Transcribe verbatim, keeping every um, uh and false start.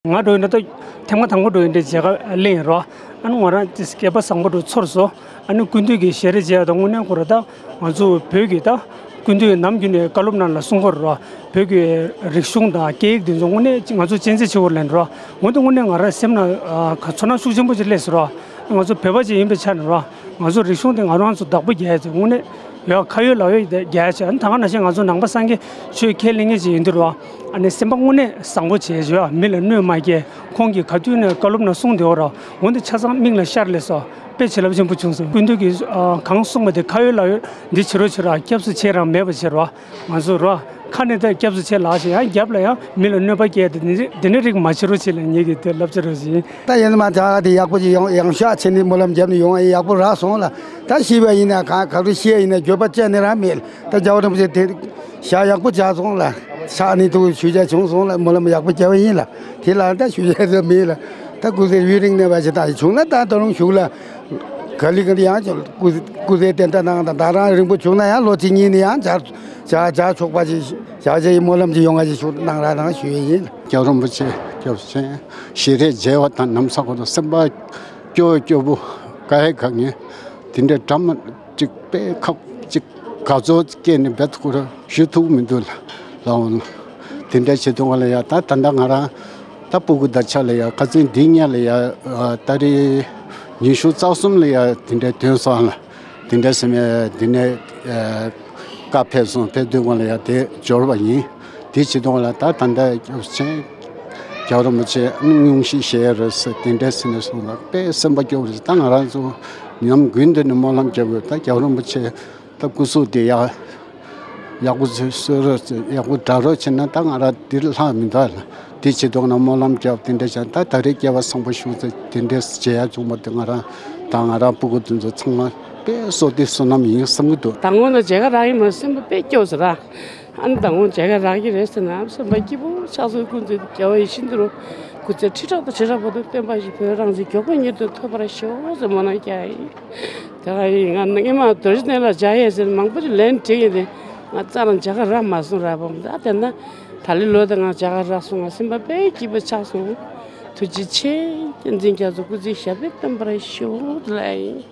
ང་འགྲོ་ཡིན་ན་ད་ཐེངས་མ་དང་པོ་འགྲོ་ཡིན་དེ་མཇལ་ཁ་ལེན་ཡིན་རོ། ཨ་ནི་ང་རང་དེ་སྐལ་པ་བཟང་པོ་འགྲོ་ཚོར་སོང་། ཨ་ནི་ཀུན་འདུས་ཀྱི་ཞལ་རས་མཇལ་ཡ་དང་དངོས་གནས་ཁོ་ར་ད་ང་ཚོ་བོད་ཀྱི་ད་ཀུན་འདུས་ནམ་རྒྱུན་ནས་བཀའ་སློབ་ནང་ལ་གསུང་གི་རོ། བོད་ཀྱི་རིག་གཞུང་དང་སྐད་ཡིག་དེ་ཚོ་དངོས་གནས་ང་ཚོ་གཅེས་འཛིན་ཆེ་བོ་ལེན་རོ། འོན་ཏེ་དངོས་གནས་ང་རང་སེམས་ནང་ཚོར་སྣང་ཤུགས་ཆེན་པོ་ཅིག་སླེབས་སོང་རོ། ང་ཚོ་བོད་པ་ཅིག་ཡིན་པའི་ཆ་ནས་རོ། ང་ཚོ་རིག་གཞུང་དེ་ང་རང་ཚོ་བདག་པོ་རྒྱག་ཡ་ཅིག་དངོས་གནས་ཡོད། ཁ་ཡོད་ལག་ཡོད་རྒྱག་ཡ་ཅིག་ཨ་ནི་ད་ག་ནང་བཞིན་ང་ཚོ་ནང་པ་སངས་རྒྱས་ཆོས་ཁས་ལེན་མཁན་ཅིག་ཡིན་དུས་རོ། ཨ་ནི་སེམས་པ་དངོས་གནས་བཟང་པོ་བྱས་བྱས་མི་ལ་གནོད་མ་སྐྱེལ། ཁོང་གིས་ག་དུས་ནས་བཀའ་སློབ་ནང་གསུངས་བསྡད་ཡོད་རོ། འོན་ཏེ་ཆ་ཚང་མིག་ལ་ཤར་སླེབས་སོང་། དཔེ་བྱིན་རླབས་ཆེན་པོ་བྱུང་སོང་། ཀུན་འདུས་ཀྱིས་གང་གསུངས་པ་དེ་ཁ་ཡོད་ལག་ཡོད་འདི་བྱེད་རོགས་བྱེད་རོགས། སྐྱབས་སུ་མཆི་རང་མེད་པ་བྱེད་རོགས། ང་ཚོ་རོ། ཁ་ནས་ད་སྐྱབས་སུ་མཆི་ལབ་བཞིན་ཡང་རྒྱབ་ལ་ཡང་མི་ལ་གནོད་པ་སྐྱེལ་ཏེ་འདི་འདྲའི་རིགས་མ་བྱེད་རོགས་བྱེད་ལ་ངེད་ཀྱིས་དེ་བསླབ་བྱ་རོགས་བྱེད། ད་ཡིན་ན་མ་ད་དེ་ཡག་པོ་ཅིག་ཡོང་ཡང་ཤག་ཆེ་ནི་སྨོན་ལམ་བརྒྱབ་ནས་ཡོང་ཡག་པོ་རག་སོང་ལ། ད་ཤི་བ་ཡིན་ན་གང་ག་རུ་ཤི་ཡ་ཡིན་ན་འགྱོད་པ་ཅི་ནས་རང་མེད་ལ། ད་རྒྱལ་བ་རིན་པོ་ཆེ་དེ་ཞག་ཡག་པོ་བྱས་སོང་ལ། ཤག་ནི་ཐུགས་ཞུ་བྱ་བྱུང་སོང་ལ། སྨོན་ལམ་ཡག་པོ་བརྒྱབ་པ་ཡིན་ལ། དེ་ལ་ད་ཞུ་བྱ་ཟེར་མེད་ལ། ད་སྐུ་ཚེ་ཡུན་རིང་གནས་པ་ཞིག་ད་བྱུང་ན་ད་ད་རུང་བཞུགས་ལ། ག་ལི་ག་ལི་ཡང་སྐུ་སྐུ་ཚེ་བརྟན་དུ་གནང་དང་ད་རང་རིང་པོ་བྱུང་ན་ཡང་ལོ་གཅིག་གཉིས་ནི་ཡང་བྱ་བྱ་བྱ་ཆོག་པ་ཞིག་བྱ་བྱ་ཡི་སྨོན་ལམ་ཞིག་ཡོང་བ་ཞིག་ཞུ་གནང་ར་དང་ཞུ་ཡི་ཡིན། རྒྱལ་བ་རིན་པོ་ཆེ་སྐྱབས་སུ་མཆི། ཞལ་རས་མཇལ་བ་དང་ནམ་ས་ཁོ་ཐག་སེམས་པ་སྐྱོ་སྐྱོ་པོ་དགའ་ཡི་དགའ་ངེས་དེ་འདྲའི་འདྲ་མ་གཅིག་དཔེ་ཁག་གཅིག་དགའ་ཚོར་སྐྱེས་ནས་འབད་ཁོ་ར་ཞུ་ཐུབ་མི་འདུག་ལ་ལའོ་ལ། དེ་འདྲ་བྱེད་དུས་ང་ལ་ཡ་ད་ད་ལྟ་ང་རང་ད་སྤུ་གུ་དང་ཆ་ལ་ཡ་ཁ་སང་འདི་ཉལ་ལ་ཡ་ད་རེས་ཉི་ཤུ་རྩ་གསུམ་ལ་ཡ་དེ་འདྲ་ཐོན་སོང་ལ། དེ་འདྲ་སེམས་ཡ་དེ་ནས་བཀའ་ཕེབས་སོང་ཕེབས་དུས་ང་ལ་ཡ་དེ་འབྱོར་བ་ཡིན། དེ་བྱེད་དུས་ང་ལ་ད་ད་ལྟ་སྐྱབས་སུ་མཆི། རྒྱལ་བ་རིན་པོ་ཆེ་སྙུང་གཞི་བཞེས་རེད་ཟེར་དེ་འདྲ་ཟེར་ནས་སོང་ལ་དཔེ་སེམས་པ་སྐྱོ་བ་རེད། ད་ང་རང་ཚོ་ཉམས་རྒུད་འདི་ནས་སྨོན་ལམ་རྒྱབ་དགོས། ད་རྒྱལ་བ་རིན་པོ་ཆེ་ད་སྐུ་གཟུགས་དེ་ཡག་ཡག་པོ་བཟོས་བཟོས་རོགས་ཡག་པོ་དྲག་རོགས་བྱས་ན་ད་ང་རང་འདིར་ལྷག་མི་འདུག་ལ། དེ་བྱེད་དུས་ང་སྨོན་ལམ་རྒྱབ་དེ་འདྲ་བྱས་ད་ད་རེས་སྐྱེ་བ་བཟང་པོ་ཞུགས་ཚེ་དེ་འདྲ་བྱེད་ཡ་བྱུང་བ་དེ་ང་རང་དང་ང་རང་སྤུ་གུ་དེ་ཚོ་ཚང་མ་དཔེ་བསོད་བདེ་བསོད་ནམས་ཡིན་བསམ་གྱི་འདུག་ད་སྔོན་ལ་མཇལ་ཁ་རག་ཡིན་མ་སེམས་པ་དཔེ་སྐྱོ་ཟེར་ར། ཨ་ནི་ད་སྔོན་མཇལ་ཁ་རག་གི་རེད་ཟེར་ན་སེམས་པ་སྐྱིད་པོ་ཆགས་སོང་། སྐུ་ཚེ་རྒྱལ་བ་ཡིད་བཞིན་དུ་རུ་སྐུ་ཚེ་ཁྲི་ཕྲག་དང་ཁྲི་ཕྲག་བར་དུ་བརྟན་པ་ཞིག་བོད་རང་བཙན་མགྱོགས་པོ་མྱུར་དུ་ཐོབ་པར་ཤོག་ཟེར་སྨོན་ལམ་རྒྱག་ཡིན། དེ་ག་ཡིན་ང་སྔས་མ་རྡོ་རྗེ་གདན་ལ་མཇལ་ཡས་ཟེར་མང་པོ་ཞིག་ལན་བྲིས་ཡིན་ཏེ་ང་རྩ་རང་མཇལ་ཁ་རག་མ་སོང་ར་བམ་ད་དེ་ན་ད་ལི་ལོ་དེ་ང་མཇལ་ཁ་རག་སོང་། ང་སེམས་པ་དཔེ་སྐྱིད་པོ་ཆགས་སོང་། ཐུགས་རྗེ་ཆེ། བསྟན་འཛིན་རྒྱ་མཚོ་སྐུ་ཚེ་ཞབས་པད་བརྟན་པར་ཤོག་ལ་ཡིན།